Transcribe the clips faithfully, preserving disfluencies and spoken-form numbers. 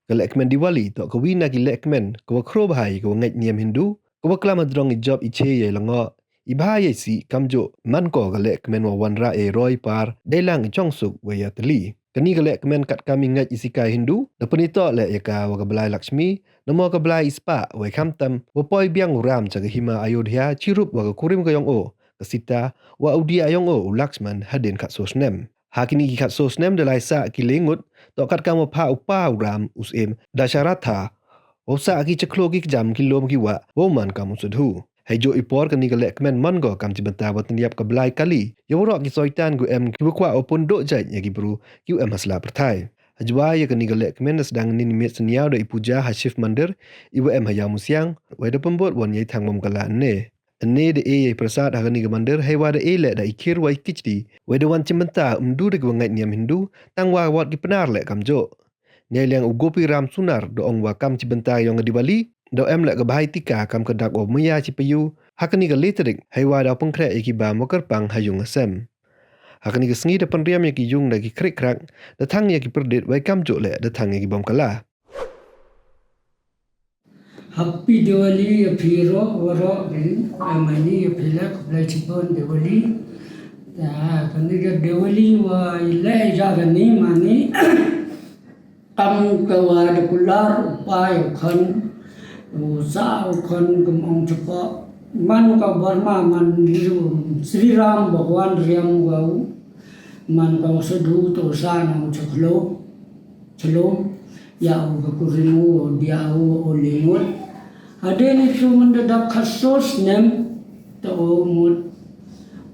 Ka lehkmen Diwali toh ka wi na ki lehkmen ka wa khro bha ya ka wa ngait niam Hindu, ka wa klam hadrong i jop i che ya i langoh, i bha ya i sih, kamjooh man ko ka lehkmen wa wanrah ya i roi par, dei lang i chongsuk wa ya i tylli. Kani ka lehkmen katkam i ngait i sikai Hindu, da pynitoh leh ya ka wa ka blai Lakshmi, namo ka blai i spah, wa i khamtam wa poi biang u ram cha ka hima Ayodhya chirup wa ka kurim ka yong o, ka Sita, wa u diah yong o u Lakshman hadien khatsoo snem. Ha kini ki khatsoo snem da lai sah ki le ngut, toh katkam wa phah u pa u ram u Syiem Dasharatha, wow sah ki chakhloo ki kjam ki lum ki wah, wow man kam u sadhu. Hei jooh i por kani ka lehkmen man ko kam chibynta wa tynyap ka blai Kali ya waroh ki soitan ki wa em ki wa kwah wow pynduh jait ya ki bru ki wa em ha sla pyrthai. Hajooh ya kani ka lehkmen da sdang ynnin i miet synñiaw da i puja ha Shiv Mandir i wa em ha Iawmusiang, wei da pynbud wan ya i thang bam kala ynne. Ynne da e ya i prasad ha kani ka mandir, heiwa da e leh da i kheer wa i khichdi, wei da wan chimbynta ym du da ki wa ngait niam Hindu, tang wa wat ki Pnar leh kamjooh. Neiliang u Gopiram Sunar da ong wa kam chibynta yong ka Diwali, da em leh ka bhai tika kam ka dak wa maya chi payu ha kani ka le tarik, heiwa da pynkhreh ya ki bam wa kyrpang ha yung ha sem. Ha kani ka sngi da pynriam ya ki yung da ki khrik khrak, da thang ya ki pyrdit, wei kamjooh leh da thang ya ki bam kala. Happy Diwali ya phi waroh, waroh ki, eh, mani ya phi leh, khublei chibun Diwali. Ya, kani ka Diwali wa i leh ya kani mani. Kam ka wa da kular u pa ya u khon, u sah u khon kam ong chapoh. Man ka Burma, man u Sri Ram Bhagwan riam wa u. Man ka u sadhu toh u sah na u chakhloo. Chalom, ya u ka kurim u, u diah u, u le ngut. Hadien itu man da dap khatsoo snem, toh u mut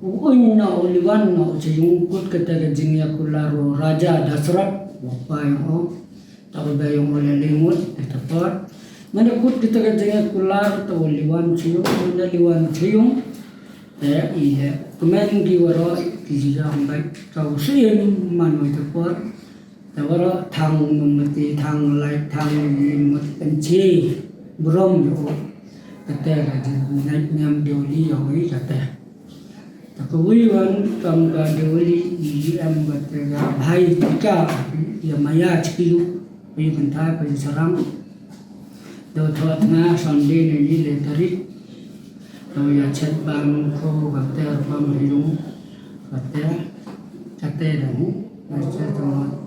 u uñ noh, u liwan noh cha yung, kut kata ka jingyakular u Raja Dasrath, u pa yong o, toh u bei yong o le le ngut, ita por. Man da kut kata ka jingyakular, toh u liwan cha yung, man da liwan cha yung. Te i le, kmen ki waroh, ki jingong bai, ka u Syiem man u ita por. Te waroh thang mombati, thang light, thang i mut pynche burom yoh. Kata ka jingngait niam Diwali yong i kata. Te ka wi wan kam ka Diwali i em kata ka bhai tika ya maya chkiu, wi kynthai wi sarang. Daw thoh tnga Sunday neini le tarik. Daw ya chet bam kho kate bam hiung kate, kate da ni. Kate tama.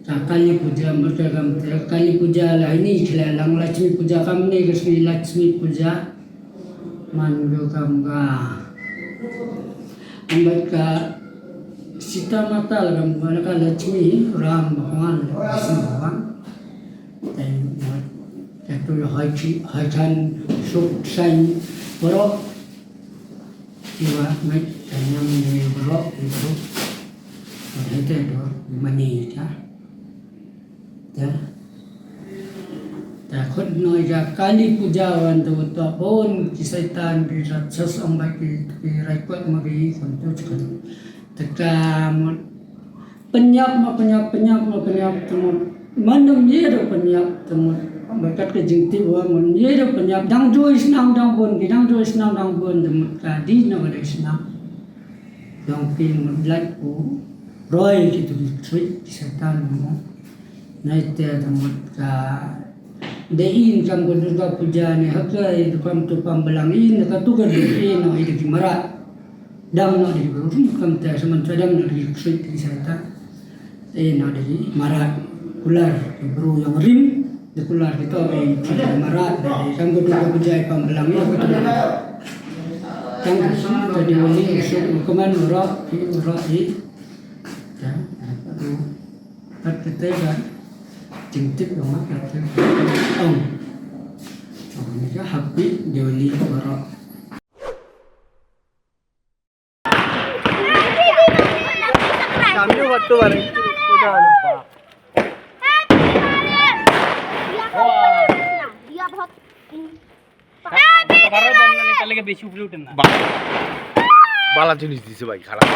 Ka Kali Puja mut ka kam te. Kali Puja la ini khle lang Lakshmi Puja kam ni ka sngi Lakshmi Puja. Man ko kam ka. Ambat ka Sita Mata la kam ka Lakshmi, Ram Bhagwan, Vishnu Bhagwan. Te, te tu hoi chi, hoi chan, suk, sain, borok. Iwa, ngai, tanyam, ngai, borok, borok. Hete, borok, mani, ta. Ta. Ta, khut noi ka Kali Puja wan tu, ta, bon, ki saitan, ki raksas, ong ba ki, ki rai kwat ma ki, kon tu, chikon. Ta ka, mon, Penyap ma penyap, penyap ma penyap, temut. Mandam ye do penyap, temut. Berkat ke jingtip wa, mun ye do penyap, dang joi snam dang bun, ki dang joi snam dang bun, temut ka di no ka dei snam. Dang pi mut lat u, roi ki tu ki trik, ki setan mo. Nai te temut ka, dei in kam ko Durga Puja ni, haka i tu kam tu pam belang in, ka tu ka dei in, no i dei ki marat. Dang no di bru, kam te semen te dang no di sweet di sa ta. E no di marat kular, di bru yong rim, di kular di to, e, di marat, di, di, kam ko tu ko jai pam belang yo, ko tu. Kam ko tu di wali, so, kemen ro, di ro di. Ya, pat kete kan, jingtip yong mat kete. Ong. Ong ni ka happy Diwali ro. বালা জিনিস দিছে ভাই, খারাপ।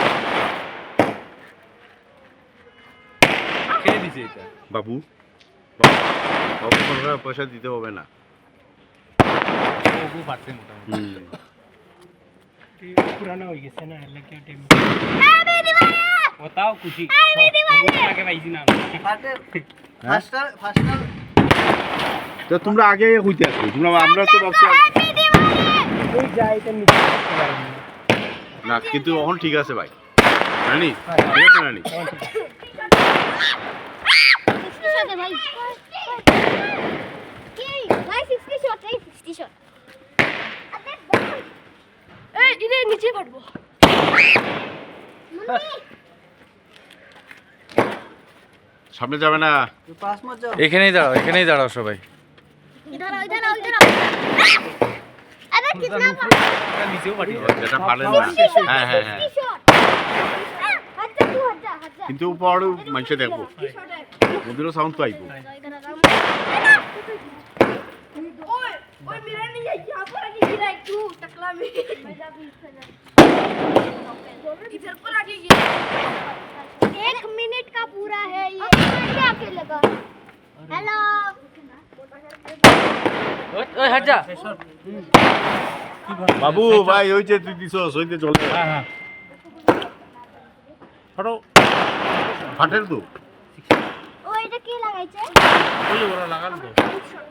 কে দিছে এটা? বাবু। বাবু, বাবু, কোনো পয়সা দিতে হবে না। ও, ও পারছে মোটামুটি। হুম। পুরানো হয়ে গেছে না, এর লাগি টেম। बताओ कुछ ही। Happy Diwali! आगे भाई जी नाम। ফাটার, হ্যাঁ? ফাটার, ফাটার। তো তোমরা আগে আগে কইতে আসো, তোমরা, আমরা তো ভাবছি। Happy Diwali! ওই যাই, এটা নিচে রাখতে পারবো না। না, কিন্তু এখন ঠিক আছে ভাই। রানি, ঠিক আছে রানি? Sixty shot है भाई। কি? ভাই, sixty shot, এই sixty shot। আবে ভাই। এই, ইরে নিচে ফাটবো। সামনে যাবে না। এখানেই দাঁড়াও, এখানেই দাঁড়াও সবাই। इधर आओ, इधर आओ, इधर आओ। अबे कितना फा- যেটা ফাটে না। হ্যাঁ, হ্যাঁ, হ্যাঁ। Sixty shot। হট যা, তুই হট যা, হট যা। কিন্তু উপরে মানুষে দেখবো। Sixty shot है। ওদেরও সাউন্ড তো আইবো। इधर आ, इधर आ। ओए, ओए, मेरा नहीं है, यहाँ पर आके गिरा है, क्यों? टकला में। इधर पर आके गिरा। एक मिनट का पूरा है ये। अब कैसे आके लगा? हेलो। ওই, ওই, হট যা। বাবু, ভাই, ওই যে তুই দিছস, ওই যে চলে। হ্যাঁ, হ্যাঁ। ফাটার তো। ও, এটা কি লাগাইছে? ওই যে ওরা লাগালো তো।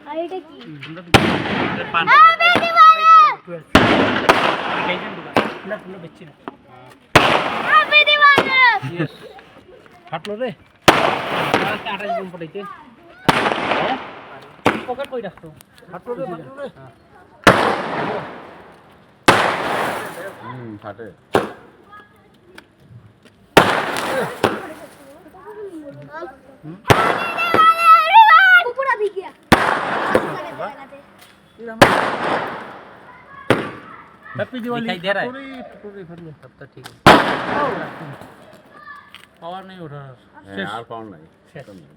আর এটা কি? আমরা তো এটা পান। Happy Diwali! না, তোমরা বেচছি না। Happy Diwali! Yes। ফাটলো রে। আঠাশ জন ফাটাইছে। হ্যাঁ? পকেট কই রাখতো? ফাটলো রে, ফাটলো রে। হুম, ফাটে। पूरा भीग गया। हैप्पी दिवाली। दिखाई दे रहा है? पूरी, पूरी भर लो। तब तो ठीक है। पावर नहीं उठा। হ্যাঁ, আর পাওয়ার নাই। শেষ। একদম নেই।